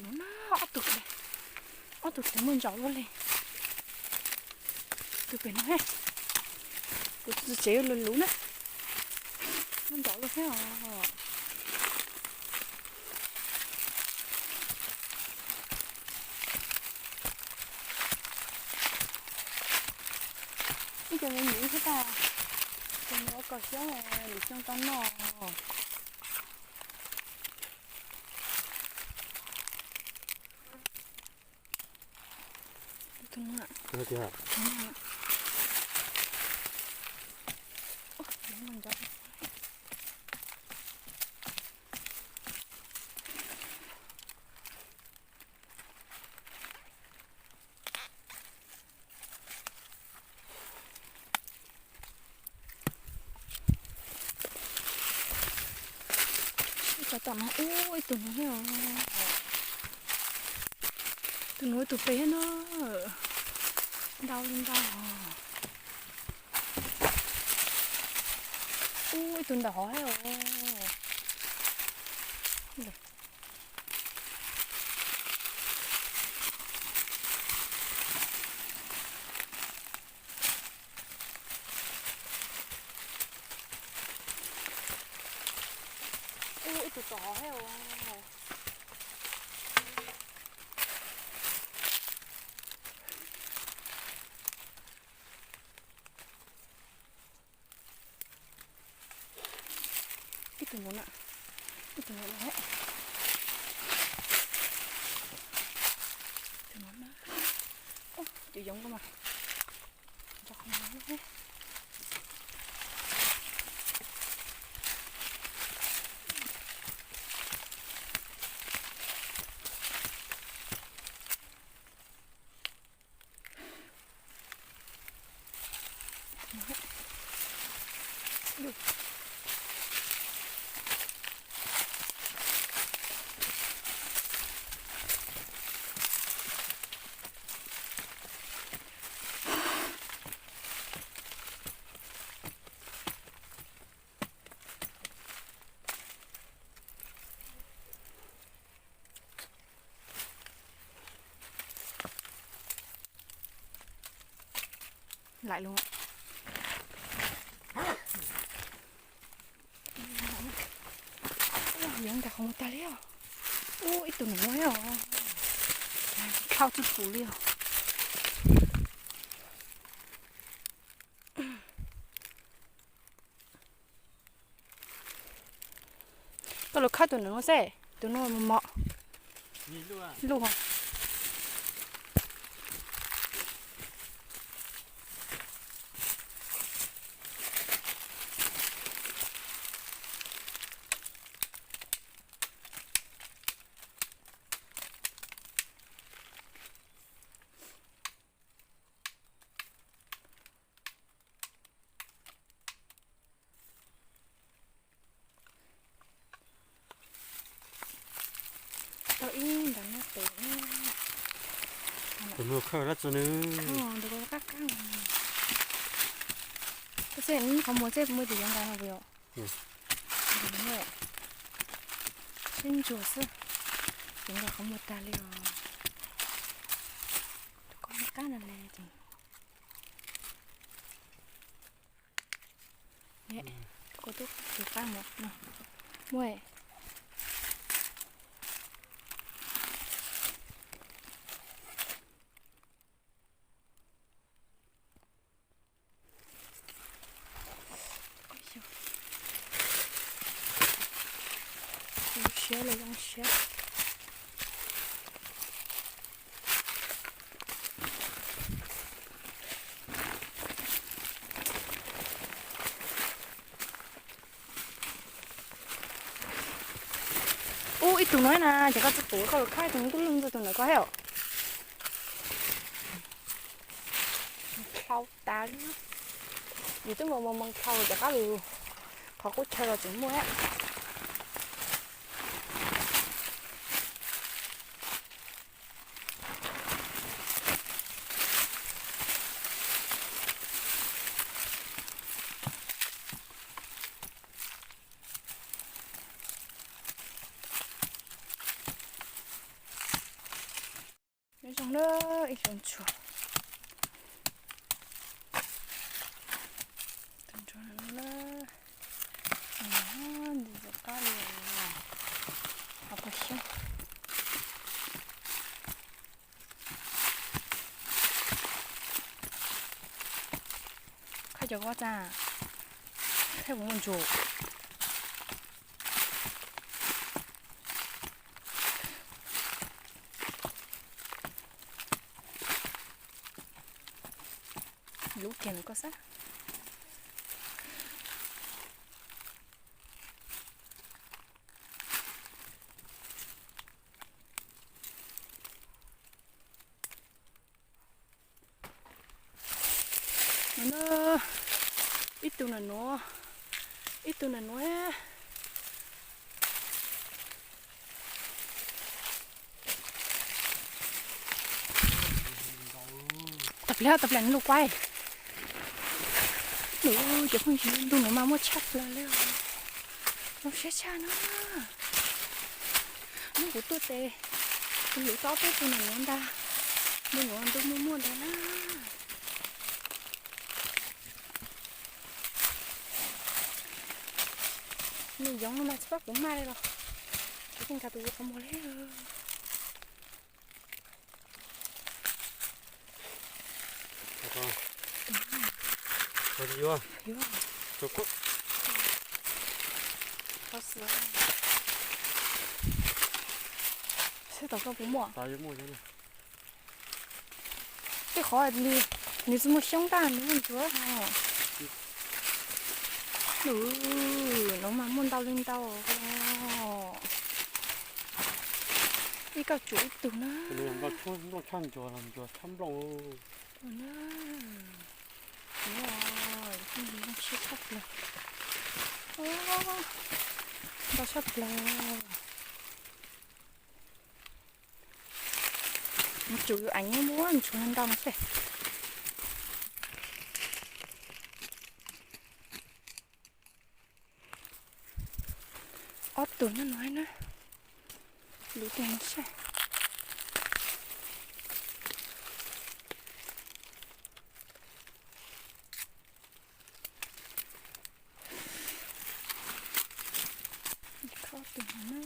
Luv na, ob tug, ob tug tsev muaj ntsaum luaj li. Tus pem no he, kuv tus tsev luv luv na, muaj ntsaum luaj thiab os. Ib cov me nyuam thiab tas, cov me ua kaus xyoob, lwm xyoo tau noj. Ib co tom no, ub, ib tug no thiab os. Tus no ib tug pem thiab no. Ntau li ntau os. Ub, ib tug ntawm hov thiab os. Ub, ib tug tom hov thiab os. Ib tug no na, ib tug no na, tus no na, cov yoov ko mas nrog qhov no. Laim loo. Yoov nram qhov muag tag li os. Ub, ib tug no os. Dlhau tsis pum li os. Koj los khawb tus no xwb, tus no mos mos. Luj. Tau ib nrab no pem. Tus no khawb dab tsi nws? Tus ko qab qab. Tab sis qhov muag xwb muaj tus yoov nrad no puas yog? Sib ntsuas xwb, yoov nrad qhov muag tag li os. Tus ko qab no li ces. Tus ko twb tus qab mus no. Muaj. Zoo siab los zoo siab. Ub, ib tug no na, ces koj tsis pum, koj los khawb tus no kub lug ntxog tus ntawm ko thiab. Dlhau tas li. Yus twb mus mus mus dlhau rov qab lug, qhov qub chaw los tseem muaj thiab. Zoo na, ib lub ntsuag. Tus ntsuag no na, ntxim ntxim qab li, qhov pag xyoob. Koj cov koj tsa, thiab kuv muaj ntsuag. Lub kiag ntawm koj xwb. Ib tug na nuav, ib tug na nuav. Tau pliag, tau pliag nws lug quaj. Cov phooj ywg, ntu nuav mas muaj tshaj plaws li. Zoo siab tshaj na. Hnub kuv tuaj tes, kuv lwv tau ob peb tug na nuav ntag. Ntu nuav ntu muaj muaj ntag na. Nws yoov no mas tsis pab kuv maj li los, kuv tseem nkag tus yuav qhov muag li. Seb tom koj puas muaj. Tej qhov nws tsis muaj xyoob tag nws muaj ntsuag. Nuav mas muaj ntau li ntau. Ib kauj tsuas ib tug na. Nplooj tshaj ntsuag los ntsuag tshaj nplooj. Zoo siab tshaj plaws. Ntau tshaj plaws. Nws tsuas yus eev muab ntsuag ntau no xwb. Ob tug nyob no na. Lub tiag no sab. Ob tug no na.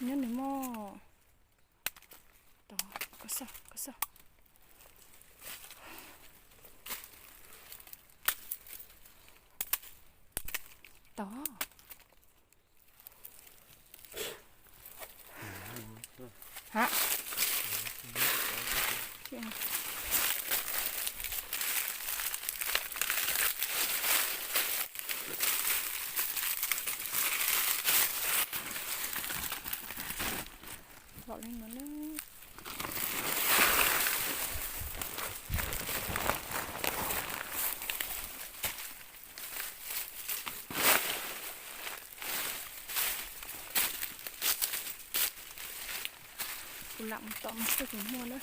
Nyob nws mog. Tod, koj xauj, koj xauj. Tod. Ha. Lom li no na. Kuv lam mus tom mus seb puas muaj na.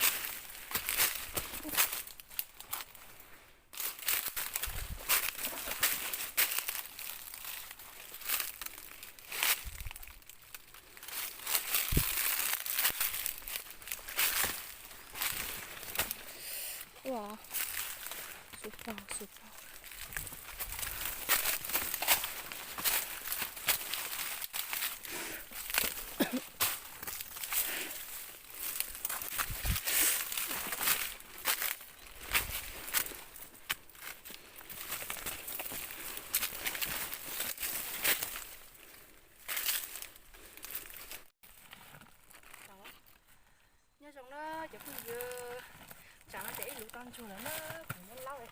Ua, xub pog, xub pog. Ntsuag lawm na, kuv muab laub,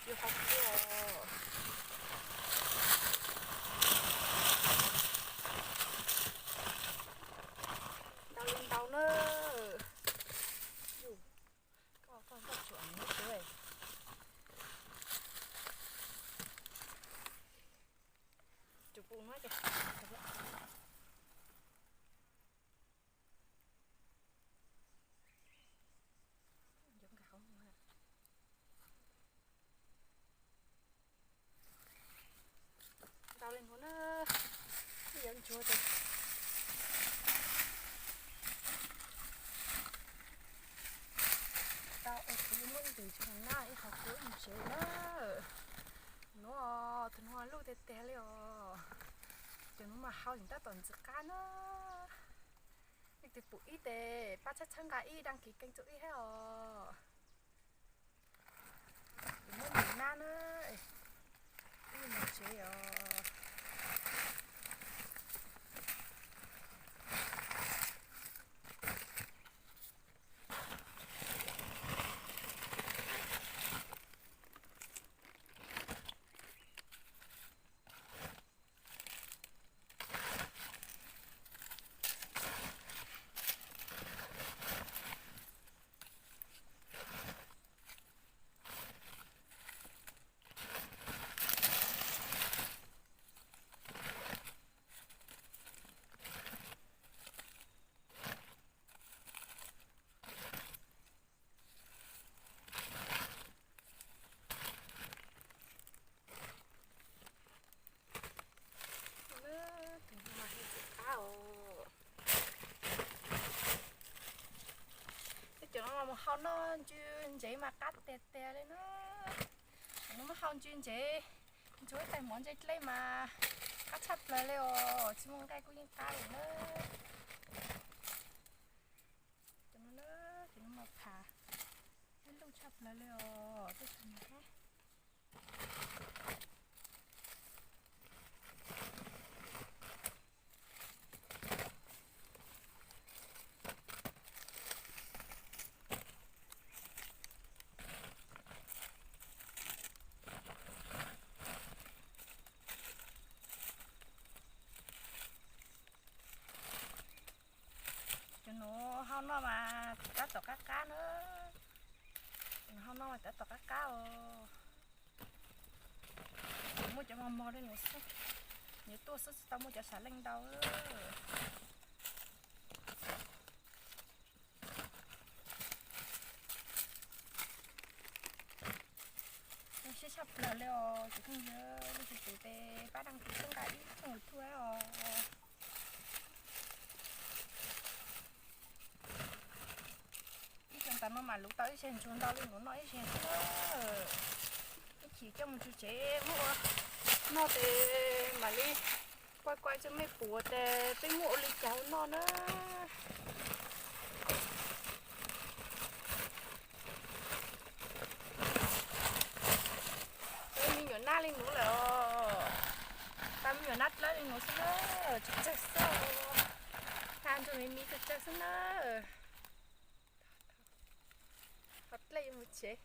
yuav qhov kuv. Ntau li ntau na. Yus, koj, koj, koj tsuam neb tsuav. Tsuam pus no ces. Ntau li ntsuag na, yuav ntsuag tes. Tau, kuv yuav muab ntws tso na, ib qho kuv mus tsev na. Nuav, tus nuav luj tiag tiag li os. Cov nuav mas hau tseem tab tom ntxim qab na. Leej twg pum ib tes pab txhawb txhawb nqa ib, đăng ký kênh rau ib thiab os. Kuv muab ntws nab na, ib mus tsev os. Tus no mas hau ntxim qab os. Tej cov no mas mus hau noj ntsw ntsev mas qab tiag tiag li na. Cov no muab hau ntsw ntsev, ntsuag ib tais mov ntse dlej mas qab tshaj plaws li os, tsis muaj nqaij kuj yeej qab li na. Cov no na, cov no mas pham, ib luj tshaj plaws li os, tej tus no. Cov nuav hau noj mas tab tom qab qab na. Cov nuav hau noj mas tab tom qab qab os. Muaj cov mos mos li nuav xwb, nyias tuaj xwb tsis tau muaj cov sam leej ntau. Zoo siab tshaj plaws li os cov phooj ywg, leej twg pum tes pab đăng ký txhawb nqa ib thooj YouTube os. Ib xyoos tas no mam luv tau ib zaug ntsuag ntau li nuav noj ib zaug xwb. Ib chim coj mus tsuj tsev muab ua noj tes mam li kuaj kuaj rua mej pum tes peb muab ua li cas ua noj na. Peb me nyuam nab li nuav lawm os. Tau me nyuam nab dlawb li nuav xwb na, tsawg tsawg xwb. Nab ntsuag me me tsawg tsawg xwb na. Hau dlej yuav mus tsev.